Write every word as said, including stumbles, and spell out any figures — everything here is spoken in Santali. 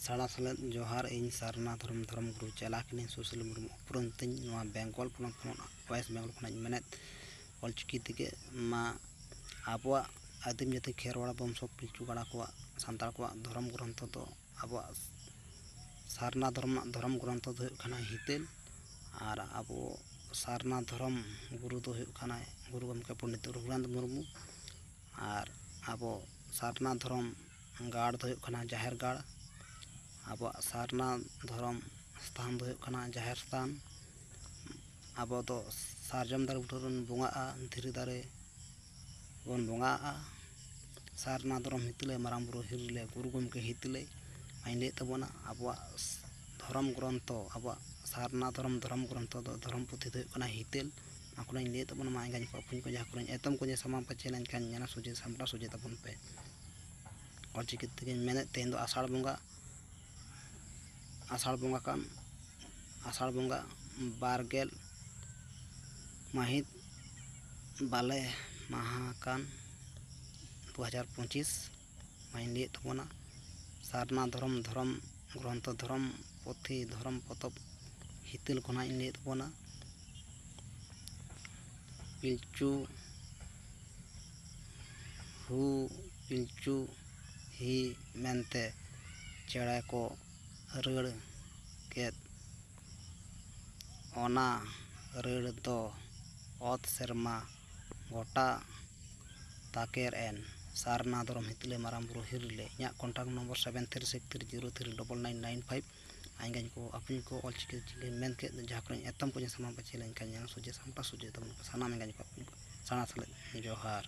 ᱥᱟᱲᱟ ᱥᱮᱞᱮᱫ ᱡᱚᱦᱟᱨ᱾ ᱤᱧ ᱥᱟᱨᱱᱟ ᱫᱷᱚᱨᱚᱢ ᱫᱷᱚᱨᱚᱢ ᱜᱩᱨᱩ ᱪᱮᱞᱟ ᱠᱟᱹᱱᱟᱹᱧ ᱥᱩᱥᱤᱞ ᱢᱩᱨᱢᱩ ᱩᱯᱨᱩᱢ ᱛᱤᱧ᱾ ᱱᱚᱣᱟ ᱵᱮᱝᱜᱚᱞ ᱯᱚᱱᱚᱛ ᱠᱷᱚᱱ, ᱳᱭᱮᱥᱴ ᱵᱮᱝᱜᱚᱞ ᱠᱷᱚᱱᱟᱜ ᱤᱧ ᱢᱮᱱᱮᱫ, ᱚᱞᱪᱤᱠᱤ ᱛᱮᱜᱮ ᱢᱟ ᱟᱵᱚᱣᱟᱜ ᱟᱹᱫᱤᱢ ᱡᱟᱹᱛᱤ ᱠᱷᱮᱨᱣᱟᱲ ᱵᱚᱝᱥᱚ ᱯᱤᱞᱪᱩ ᱜᱟᱲᱟ ᱠᱚᱣᱟᱜ, ᱥᱟᱱᱛᱟᱲ ᱠᱚᱣᱟᱜ ᱫᱷᱚᱨᱚᱢ ᱜᱨᱚᱱᱛᱷᱚ ᱫᱚ, ᱟᱵᱚᱣᱟᱜ ᱥᱟᱨᱱᱟ ᱫᱷᱚᱨᱚᱢ ᱨᱮᱱᱟᱜ ᱫᱷᱚᱨᱚᱢ ᱜᱨᱚᱱᱛᱷᱚ ᱫᱚ ᱦᱩᱭᱩᱜ ᱠᱟᱱᱟ ᱦᱤᱛᱟᱹᱞ᱾ ᱟᱨ ᱟᱵᱚ ᱥᱟᱨᱱᱟ ᱫᱷᱚᱨᱚᱢ ᱜᱩᱨᱩ ᱫᱚ ᱦᱩᱭᱩᱜ ᱠᱟᱱᱟᱭ ᱜᱩᱨᱩ ᱜᱚᱢᱠᱮ ᱯᱚᱱᱰᱤᱛ ᱨᱚᱜᱷᱩᱱᱟᱛᱷ ᱢᱩᱨᱢᱩ᱾ ᱟᱨ ᱟᱵᱚ ᱥᱟᱨᱱᱟ ᱫᱷᱚᱨᱚᱢ ᱜᱟᱲ ᱫᱚ ᱦᱩᱭᱩᱜ ᱠᱟᱱᱟ ᱡᱟᱦᱮᱨ ᱜᱟᱲ᱾ ᱟᱵᱚᱣᱟᱜ ᱥᱟᱨᱱᱟ ᱫᱷᱚᱨᱚᱢ ᱥᱛᱷᱟᱱ ᱫᱚ ᱦᱩᱭᱩᱜ ᱠᱟᱱᱟ ᱡᱟᱦᱮᱨ ᱥᱛᱷᱟᱱ᱾ ᱟᱵᱚ ᱫᱚ ᱥᱟᱨᱡᱚᱢ ᱫᱟᱨᱮ ᱵᱩᱴᱟᱹ ᱨᱮᱵᱚᱱ ᱵᱚᱸᱜᱟᱜᱼᱟ, ᱫᱷᱤᱨᱤ ᱫᱟᱨᱮ ᱵᱚᱱ ᱵᱚᱸᱜᱟᱜᱼᱟ᱾ ᱥᱟᱨᱱᱟ ᱫᱷᱚᱨᱚᱢ ᱦᱤᱛᱟᱹᱞᱟᱹᱭ ᱢᱟᱨᱟᱝ ᱵᱩᱨᱩ ᱦᱤᱨᱤᱞᱮ ᱜᱩᱨᱩ ᱜᱚᱢᱠᱮ ᱦᱤᱛᱟᱹᱞᱟᱹᱭ᱾ ᱢᱟᱧ ᱞᱟᱹᱭᱮᱫ ᱛᱟᱵᱚᱱᱟ, ᱟᱵᱚᱣᱟᱜ ᱫᱷᱚᱨᱚᱢ ᱜᱨᱚᱱᱛᱷᱚ, ᱟᱵᱚᱣᱟᱜ ᱥᱟᱨᱱᱟ ᱫᱷᱚᱨᱚᱢ, ᱫᱷᱚᱨᱚᱢ ᱜᱨᱚᱱᱛᱷᱚ ᱫᱚ, ᱫᱷᱚᱨᱚᱢ ᱯᱩᱛᱷᱤ ᱫᱚ ᱦᱩᱭᱩᱜ ᱠᱟᱱᱟ ᱦᱤᱛᱟᱹᱞ᱾ ᱚᱱᱟ ᱠᱚᱧ ᱞᱟᱹᱭᱮᱫ ᱛᱟᱵᱚᱱᱟ, ᱢᱟ ᱮᱸᱜᱟᱧ ᱠᱚ ᱟᱹᱯᱩᱧ ᱠᱚ, ᱡᱟᱦᱟᱸ ᱠᱚᱨᱮᱧ ᱮᱛᱚᱢ ᱠᱚᱧᱮ ᱥᱟᱢᱟᱝ ᱯᱟᱪᱮ ᱞᱮᱱᱠᱷᱟᱱ ᱧᱮᱞᱟ ᱥᱚᱡᱷᱮ ᱥᱟᱢᱴᱟᱣ ᱥᱚᱡᱷᱮ ᱛᱟᱵᱚᱱ ᱯᱮ᱾ ᱚᱞᱪᱤᱠᱤ ᱛᱮᱜᱮᱧ ᱢᱮᱱᱮᱫ, ᱛᱮᱦᱮᱧ ᱫᱚ ᱟᱥᱟᱲ ᱵᱚᱸᱜᱟ, ᱟᱥᱟᱲ ᱵᱚᱸᱜᱟ ᱠᱟᱱ, ᱟᱥᱟᱲ ᱵᱚᱸᱜᱟ ᱵᱟᱨ ᱜᱮᱞ ᱢᱟᱹᱦᱤᱛ ᱵᱟᱞᱮ ᱢᱟᱦᱟ ᱠᱟᱱ ᱫᱩ ᱦᱟᱡᱟᱨ ᱯᱚᱸᱪᱤᱥ᱾ ᱢᱟᱧ ᱞᱟᱹᱭᱮᱫ ᱛᱟᱵᱚᱱᱟ, ᱥᱟᱨᱱᱟ ᱫᱷᱚᱨᱚᱢ, ᱫᱷᱚᱨᱚᱢ ᱜᱨᱚᱱᱛᱷᱚ, ᱫᱷᱚᱨᱚᱢ ᱯᱩᱛᱷᱤ, ᱫᱷᱚᱨᱚᱢ ᱯᱚᱛᱚᱵ ᱦᱤᱛᱟᱹᱞ ᱠᱷᱚᱱᱟᱜ ᱤᱧ ᱞᱟᱹᱭᱮᱫ ᱛᱟᱵᱚᱱᱟ᱾ ᱯᱤᱞᱪᱩ ᱦᱩ, ᱯᱤᱞᱪᱩ ᱦᱤ ᱢᱮᱱᱛᱮ ᱪᱮᱬᱮ ᱠᱚ ᱨᱟᱹᱲ ᱠᱮᱫ᱾ ᱚᱱᱟ ᱨᱟᱹᱲ ᱫᱚ ᱚᱛ ᱥᱮᱨᱢᱟ ᱜᱚᱴᱟ ᱛᱟᱠᱮᱨ ᱮᱱ᱾ ᱥᱟᱨᱱᱟ ᱫᱷᱚᱨᱚᱢ ᱦᱤᱛᱟᱹᱞᱟᱹᱭ ᱢᱟᱨᱟᱝ ᱵᱩᱨᱩ ᱦᱤᱨᱤᱞᱮ᱾ ᱤᱧᱟᱹᱜ contact number seven three six three zero three double nine nine five᱾ ᱟᱸᱜᱟᱧ ᱠᱚ ᱟᱹᱯᱩᱧ ᱠᱚ, ᱚᱞᱪᱤᱠᱤ ᱪᱤᱠᱤ ᱢᱮᱱ ᱠᱮᱫ, ᱡᱟᱦᱟᱸ ᱠᱚᱨᱮᱧ ᱮᱛᱚᱢ ᱠᱚᱧ ᱥᱟᱢᱟᱝ ᱯᱟᱪᱷᱮ ᱞᱮᱱᱠᱷᱟᱱ ᱧᱮᱞ ᱥᱚᱡᱷᱮ ᱥᱟᱢᱴᱟᱣ ᱥᱚᱡᱷᱮ ᱛᱟᱵᱚᱱ ᱯᱮ ᱥᱟᱱᱟᱢ ᱮᱸᱜᱟᱧ ᱠᱚ ᱟᱹᱯᱩᱧ ᱠᱚ᱾ ᱥᱟᱲᱟ ᱥᱮᱞᱮᱫ ᱡᱚᱦᱟᱨ᱾